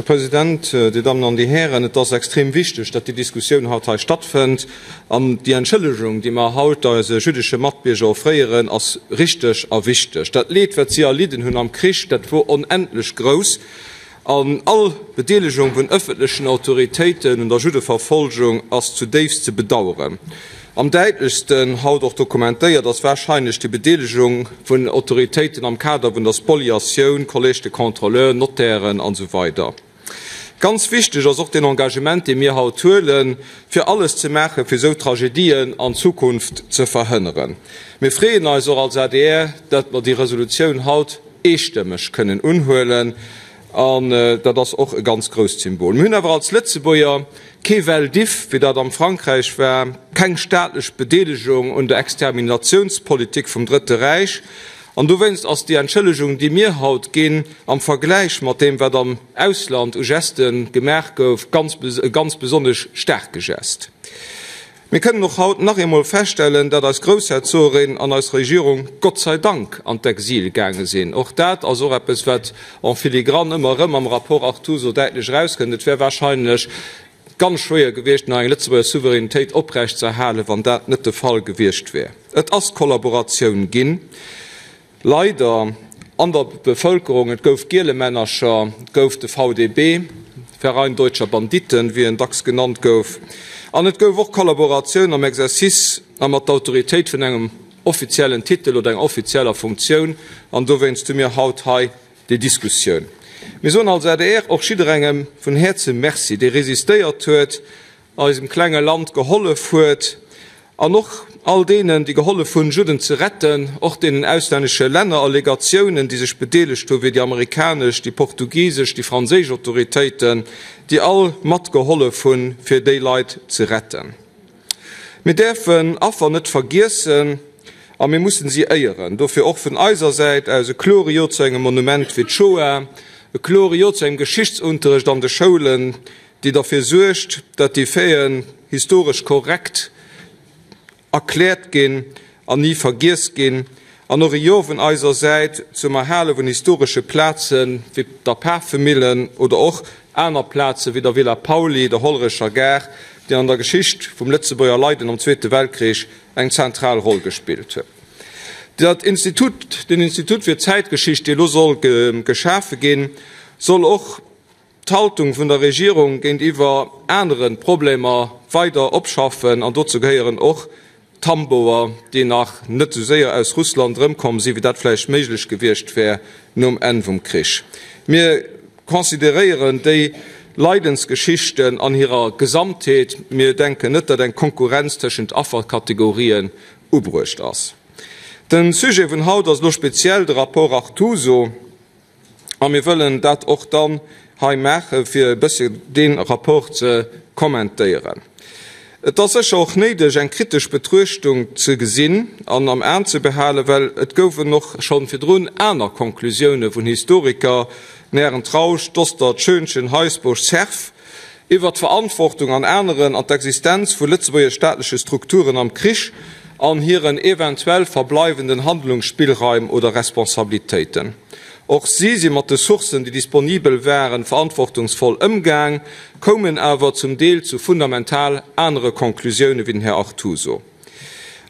Här President, Dir Dammen an Dir Hären, et ass extrem wichteg, datt déi Diskussioun haut hei stattfënnt. An déi Entschëllegung, déi mer haut eise jüddesche Matbierger offréieren, ass richteg a wichteg. Dat Leed, wat si erlidden hunn am Krich, dat wor onendlech grouss. An all Bedeelegung vun ëffentlechen Autoritéiten un der Juddeverfolgung ass zudéifst ze bedaueren. Am däitlechsten haut och dokumentéiert ass warscheinlech déi Bedeelegung vun Autoritéiten am Kader vun der Spoliatioun, Collège de contrôleurs, Notairen an esou weider. Ganz wichteg ass och deen Engagement, dee mir haut huelen, fir alles ze maachen, fir esou Tragedien an Zukunft ze verhënneren. Mir freeën eis och als adr, datt mer déi Resolutioun haut eestëmmeg kënnen unhuelen, an dat ass och e ganz grousst Symbol. Mir hunn awer als Lëtzebuerger kee Vel d'Hiv, wéi dat am Frankräich war, keng staatlech Bedeelegung un der Exterminatiounspolitik vum Drëtte Räich, an dowéinst ass déi Entschëllegung, déi mir haut ginn, am Vergläich mat deem, wat am Ausland u Geste gemaach gouf, ganz, e ganz besonnesch staarke Gest. Mir kënnen och haut nach eemol feststellen, dat eis Groussherzogerin an eis Regierung Gott sei Dank an d'Exil gaange sinn. Och dat ass och eppes, wat en filigrane ëmmer erëm am Rapport Artuso däitlech erauskënnt. Et wär wahrscheinlech ganz schwéier gewiescht, nach eng Lëtzebuerger Souveränitéit oprechtzeerhalen, wann dat net de Fall gewiescht wär. Et ass Kollaboratioun ginn. Leider an der Bevëlkerung, et gouf Gielemännercher, et gouf de VDB, Verein Deutscher Banditen, wéi en dacks genannt gouf, an et gouf och Kollaboratioun am Exercice a mat der Autoritéit vun engem offiziellen Titel oder enger offizieller Funktioun. An dowéinst hu mir haut hei déi Diskussioun. Mir soen als adr och jidderengem vun Häerze Merci, dee resistéiert huet, eisem klenge Land gehollef huet an och all deenen, déi gehollef hunn, Judden ze retten, och deenen auslännesche Länner a Legatiounen, déi sech bedeelegt hu wéi déi amerikanesch, déi portugisesch, déi franséisch Autoritéiten, déi all matgehollef hunn, fir déi Leit ze retten. Mir däerfen Affer net vergiessen a mir mussen si éieren. Dofir och vun eiser Säit aus e klore Jo zu engem Monument fir d'Shoah, e klore Jo zu engem Geschichtsunterrecht an de Schoulen, déi derfir suergt, datt déi Faiten historesch korrekt erkläert ginn an ni vergiess ginn, an och e Jo vun eiser Säit zum Erhale vun historesche Plaze wéi der Pafemillen oder och aner Plaze wéi der Villa Pauly, der Hollerecher Gare, déi an der Geschicht vum Lëtzebuerger Leiden am Zweete Weltkrich eng zentral Roll gespillt huet. Dat Institut, den Institut fir Zäitgeschicht, dee elo soll geschafe ginn, soll och d'Haltung vun der Regierung géintiwwer anere Problemer weider opschaffen, an dozou gehéieren och d'Hamboer, déi nach net esou séier aus Russland erëmkomm sinn, wéi dat vläicht méiglech gewiescht wär nom Enn vum Krich. Mir consideréieren déi Leidensgeschichten an hirer Gesamtheet. Mir denken net, datt eng Konkurrenz tëschent Afferkategorien ubruecht ass. De Sujet vun haut ass elo speziell de Rapport Artuso. A mir wëllen dat och dann hei maachen, fir e bësse dee Rapport ze kommentéieren. Et ass sécher och néideg, eng kritesch Betruechtung ze gesinn an am Aen ze behalen, well et goufen och scho virdrun aner Konklusioune vun Historiker, den Hären Trausch, Dostert, Schoenchen, Heisbourg, Cerf, iwwert d'Verantwortung an aneren an d'Existenz vu Lëtzebuerger staatleche Strukturen am Krich an hiren eventuell verbleiwenden Handlungsspillraim oder Responsabilitéiten. Och si si mat de Sourcen, déi disponibel waren, verantwortungsvoll ëmgaang, koumen awer zum Deel zu fundamental anere Konklusioune wéi den Här Artuso.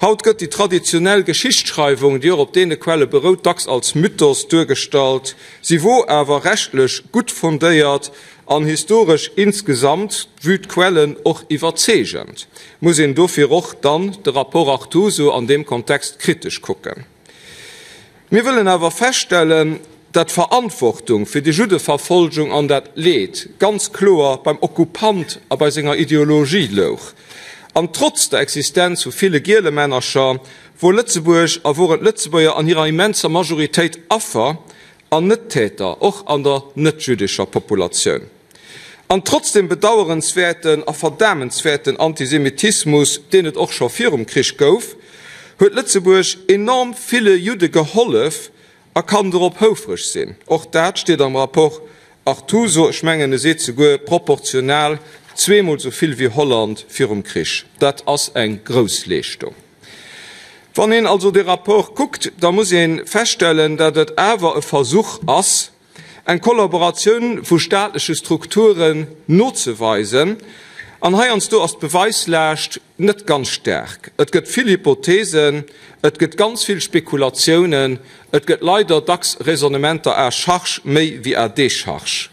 Haut gëtt déi traditionell Geschichtsschreiwung, déi och op deene Quelle berout, dacks als Mythos duergestallt. Si wor awer rechtlech gutt fondéiert an historesch insgesamt, vue d'Quellen, och iwwerzeegend. Muss een dofir och dann de Rapport Artuso an deem Kontext kritesch kucken. Mir wëllen awer feststellen, dat d'Verantwortung fir déi Juddeverfolgung an dat Leed ganz kloer beim Okkupant a bei senger Ideologie louch. An trotz der Existenz vu ville Gielemännercher wor Lëtzebuerg a woren d'Lëtzebuerger an hirer immenser Majoritéit Affer an net Täter, och an der net-jüddescher Populatioun. An trotz dem bedauerenswäerten a verdamenswäerten Antisemitismus, deen et och scho virum Krich gouf, huet Lëtzebuerg enorm ville Judde gehollef a kann dorop houfreg sinn. Och dat steet am Rapport Artuso. Ech mengen, e seet souguer proportional zweemol esou vill wéi Holland virum Krich. Dat ass eng grouss Leeschtung. Wann een also dee Rapport kuckt, da muss ee feststellen, datt et awer e Versuch ass, eng Kollaboratioun vu staatleche Strukturen nozeweisen, an heiansdo ass d'Beweislaascht net ganz staark. Et gëtt vill Hypothesen, et gëtt ganz vill Spekulatiounen, et gëtt leider dacks Raisonnementer à charge méi wéi à décharge.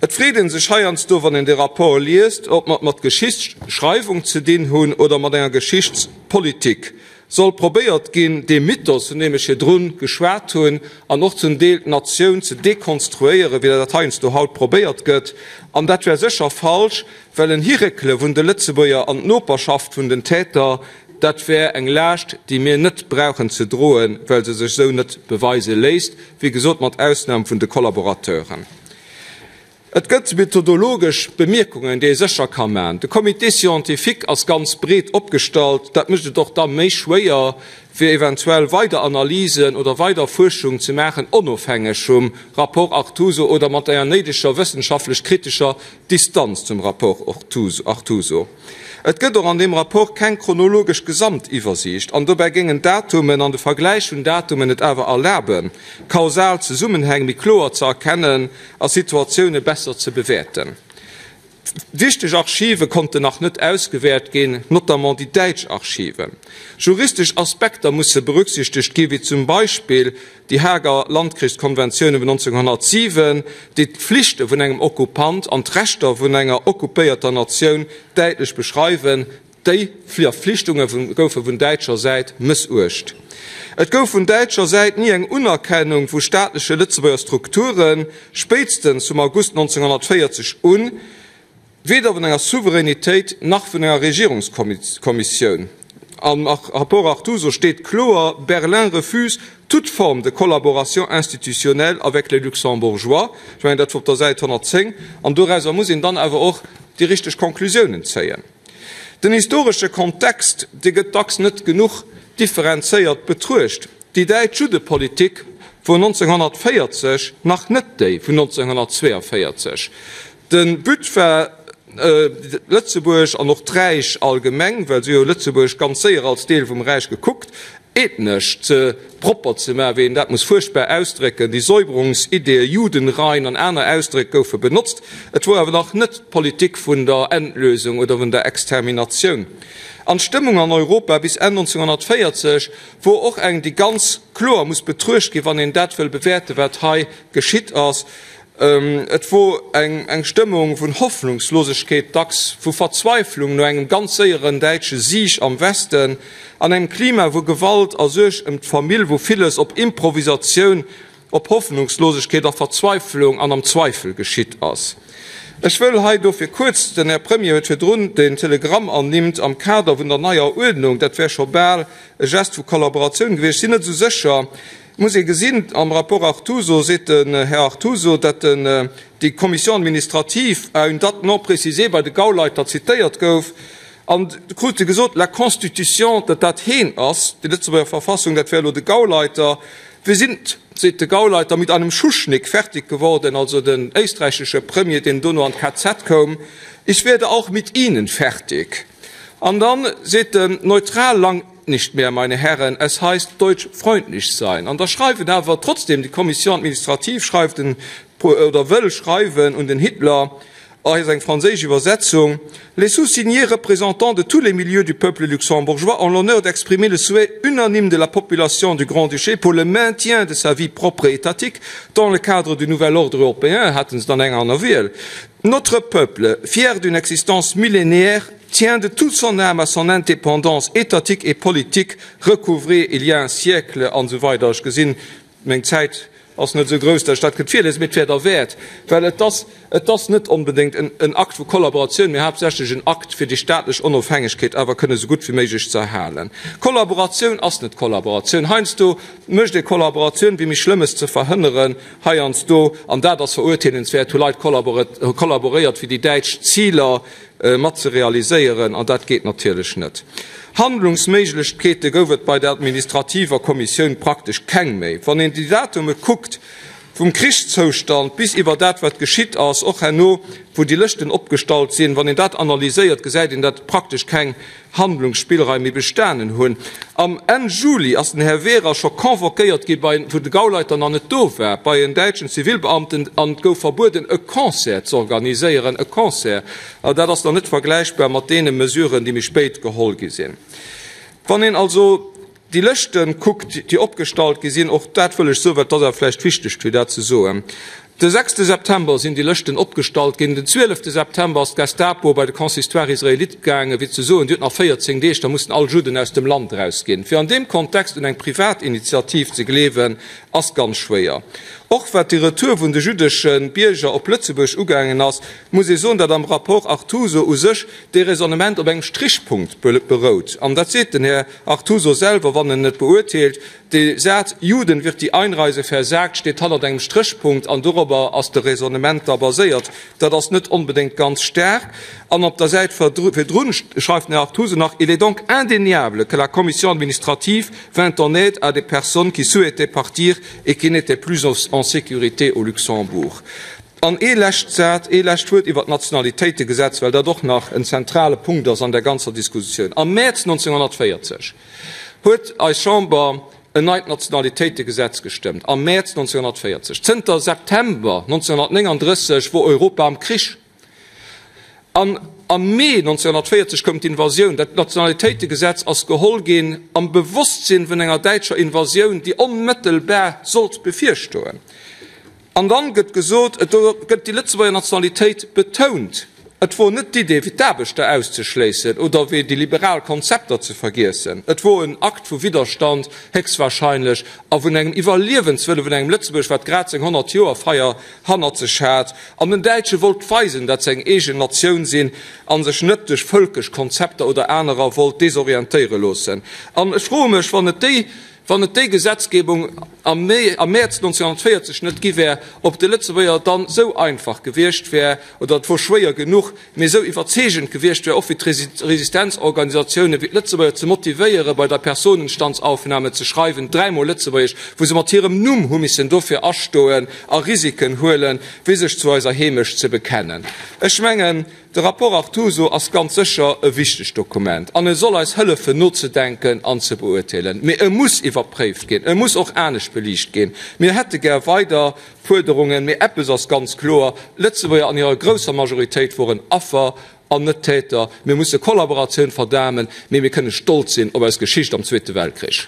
Et freet ee sech heiansdo, wann een de Rapport liest, ob mer et mat Geschichtsschreiwung ze dinn hunn oder mat enger Geschichtspolitik. Soll probéiert ginn, dee Mythos, vun deem ech virdrun geschwat hunn, an och zum Deel d'Natioun ze dekonstruéieren, wéi dat heiansdo haut probéiert gëtt. An dat wär sécher falsch, well en Hiréckele vun de Lëtzebuerger an d'Noperschaft vun den Täter, dat wär eng Laascht, déi mir net brauchen ze droen, well se sech esou net beweise léisst, wéi gesot mat Ausnam vun de Kollaborateuren. Et gëtt methodologesch Bemierkungen, déi ee sécher ka maachen. De Comité scientifique ass ganz breet opgestallt. Dat mécht et och da méi schwéier, fir eventuell weider Analysen oder weider Fuerschung ze maachen, onofhängeg vum Rapport Artuso oder mat enger néideger wëssenschaftlech-kritescher Distanz zum Rapport Artuso. Et gëtt och an deem Rapport keng chronologesch Gesamtiwwersiicht an dobäi géingen d'Datumen an de Vergläich vun Datumen et awer erlaben, kausal Zesummenhäng méi kloer ze erkennen a Situatioune besser ze bewäerten. Wichteg Archive konnten nach net ausgewäert ginn, notamment déi däitsch Archiven. Juristesch Aspekter musse berücksichtegt ginn, wéi zum Beispill déi Haager Landkrichskonventioune vun 1907, déi d'Pflichte vun engem Okkupant an d'Rechter vun enger okkupéierter Natioun däitlech beschreiwen. Déi Verflichtunge goufe vun däitscher Säit mëssuecht. Et gouf vun däitscher Säit ni eng Unerkennung vu staatleche Lëtzebuerger Strukturen, spéitstens vum August 1940 un, weder vun enger Souveränitéit nach vun enger Regierungskommissioun. Am Rapport Artuso steet kloer, Berlin refuse toute forme de collaboration institutionnelle avec les Luxembourgeois. Ech mengen, dat wor op der Säit 110. An dorauser muss een dann awer och déi richteg Konklusiounen zéien. Den historesche Kontext, dee gëtt dacks net genuch differenzéiert betruecht. Déi däitsch Juddepolitik wor 1940 nach net déi vun 1942. De But war, Lëtzebuerg an och d'Räich allgemeng, well si hu Lëtzebuerg ganz séier als Deel vum Räich gekuckt, ethnesch ze propper ze maachen, wéi een dat muss fuerchtbar ausdrécken, déi Säuberungsideeë, Judenrein an aner Ausdréck goufe benotzt. Et wor awer nach net d'Politik vun der Endlösung oder vun der Exterminatioun. An d'Stëmmung an Europa bis Enn 1940 wor och eng, déi ganz kloer muss betruecht ginn, wann een dat wëll bewäerten, wat hei geschitt ass. Et wor eng Stëmmung vun Hoffnungslosegkeet, dacks vu Verzweiflung no engem ganz séieren däitsche Sieg am Westen, an engem Klima wou Gewalt a Suerg ëm d'Famill, wou villes op Improvisatioun, op Hoffnungslosegkeet a Verzweiflung an am Zweifel geschitt ass. Ech wëll hei dofir kuerz, den Här Premier huet virdrun den Telegramm ernimmt am Kader vun der neier Uerdnung, dat wär scho bal e Gest vu Kollaboratioun gewiescht, sinn net esou sécher, Et muss ee gesinn, am Rapport Artuso seet den Här Artuso, datt den, déi Commission administrative à une date non précisée bei de Gauleiter zitéiert gouf, an du krut e gesot, la Constitution, datt dat heen ass, déi Lëtzebuerger Verfassung, dat wär elo de Gauleiter. Wir sind, seet de Gauleiter, mit einem Schuschnigg fertig geworden, also den éisträichesche Premier, deen dono an d'KZ koum, ich werde auch mit Ihnen fertig. An dann seet en, neutral langt nicht mehr, meine Herren, es heißt deutschfreundlich sein. An da schreiwen awer trotzdem déi Commission administrative schreift en, oder wëll schreiwen un den Hitler, hei ass eng franséisch Iwwersetzung, Les soussignés représentants de tous les milieux du peuple luxembourgeois ont l'honneur d'exprimer le souhait unanime de la population du Grand-Duché pour le maintien de sa vie propre et étatique dans le cadre du nouvel ordre européen, haten se dann eng aner Wiel, Notre peuple, fier d'une existence millénaire, tient de toute son âme à son indépendance étatique et politique recouvrée il y a un siècle an esou weider. Ech gesinn, meng Zäit ass net esou grouss, datt ech dat kënnt virliesen, mee et wär derwäert, well et ass, et ass net onbedéngt en Akt vu Kollaboratioun, mee haaptsächlech en Akt, fir déi staatlech Onofhängegkeet awer kënne esou gutt wéi méiglech ze erhalen. Kollaboratioun ass net Kollaboratioun. Heiansdo mécht ee Kollaboratioun, wéi méi Schlëmmes ze verhënneren. Heiansdo, an dat ass verurteelenswäert, hu Leit kollaboréiert, fir déi däitsch Ziler mat ze realiséieren, an dat geet natierlech net. Handlungsméiglechkeete gouf et bei der administrativer Kommissioun praktesch keng méi. Wann een déi Datume kuckt. Vum Krichszoustand bis iwwer dat, wat geschitt ass, och herno, wou déi Lëschten opgestallt sinn, wann een dat analyséiert, gesäit een, datt praktesch keng Handlungsspillraim méi bestanen hunn. Am Enn Juli ass den Här Wehrer scho convoquéiert gi bei, wou de Gauleiter nach net do war, bei en däitschen Zivilbeamten an et gouf verbueden, e Concert z'organiséieren. E Concert! Dat ass nach net vergläichbar mat deene Mesuren, déi méi spéit geholl gi sinn. Wann een also déi Lëschte kuckt, déi opgestallt gi sinn, och dat wëll ech soen, well et ass awer vläicht wichteg, fir dat ze soen, De sechste September sinn déi Lëschten opgestallt ginn. Den zwielefte September ass d'Gestapo bei de Consistoire israélite gaangen, fir ze soen, Dir hutt nach 14 Deeg, da mussen all Judden aus dem Land erausginn. Fir an deem Kontext un eng Privatinitiativ ze gleewen, ass ganz schwéier. Och wat de Retour vun de jüddesche Bierger op Lëtzebuerg ugaangen ass, muss ee soen, datt am Rapport Artuso u sech dee Raisonnement op engem Strichpunkt berout. An dat seet den Här Artuso selwer, wann en et beurteelt, De Saz Juden wird die Einreise versagt steet hannert engem Stréchpunkt an dorobber ass de Raisonnement da baséiert. Dat ass net onbedéngt ganz staark. An op der Säit virdrun schreift den Här Artuso nach, Il est donc indéniable que la Commission administrative vint en aide à des personnes qui souhaitaient partir et qui n'étaient plus en sécurité au Luxembourg. An ee lescht Saz, ee lescht Wuert iwwert d'Nationalitéitegesetz, well dat och nach en zentrale Punkt ass an där ganzer Diskussioun. Am Mäerz 1940 huet eis Chamber en neit Nationalitéitegesetz gestëmmt, am Mäerz 1940. Zënter September 1939 wor Europa am Krich. An am Mee 1940 koum d'Invasioun. Dat Nationalitéitegesetz ass geholl ginn am Bewosstsinn vun enger däitscher Invasioun, déi onmëttelbar sollt bevirstoen. An dann gëtt gesot, et gëtt déi Lëtzebuerger Nationalitéit betount. Et wor net d'Idee fir d'Aarbechter auszeschléissen oder fir déi liberal Konzepter ze vergiessen. Et wor en Akt vu Widderstand, héchstwahrscheinlech, a vun engem Iwwerliewenswëlle vun engem Lëtzebuerg, wat grad seng 100 Joer Feier hannert sech hat an den Däitsche wollt weisen, dat se eng eegen Natioun sinn a sech net duerch vëlkesch Konzepter oder anerer wollt desorientéiere loossen. An ech froe mech, wann et déi Wann et déi Gesetzgebung am Mäerz 1940 net gi wär, ob de Lëtzebuerger dann esou einfach gewiescht wär, oder et wor schwéier genuch, mee esou iwwerzeegend gewiescht wär, och fir d'Resistenzorganisatiounen, fir d'Lëtzebuerger ze motivéieren, bei der Personenstandsaufnahme ze schreiwen, dräimol Lëtzebuergesch, wou se mat hirem Numm hu missen dofir astoen a Risiken huelen, fir sech zu eiser Heemecht ze bekennen. Ech mengen, De Rapport Artuso ass ganz sécher e wichtegt Dokument an e soll eis hëllefen nozedenken an ze beurteelen. Mee e muss iwwerpréift ginn, e muss och anescht beliicht ginn. Mir hätte gär weider Fuerderungen, mee eppes ass ganz kloer, D'Lëtzebuerger an hirer grousser Majoritéit woren Affer an net Täter. Mir musse Kollaboratioun verdamen, mee mir kënne stolz sinn op eis Geschicht am Zweete Weltkrich.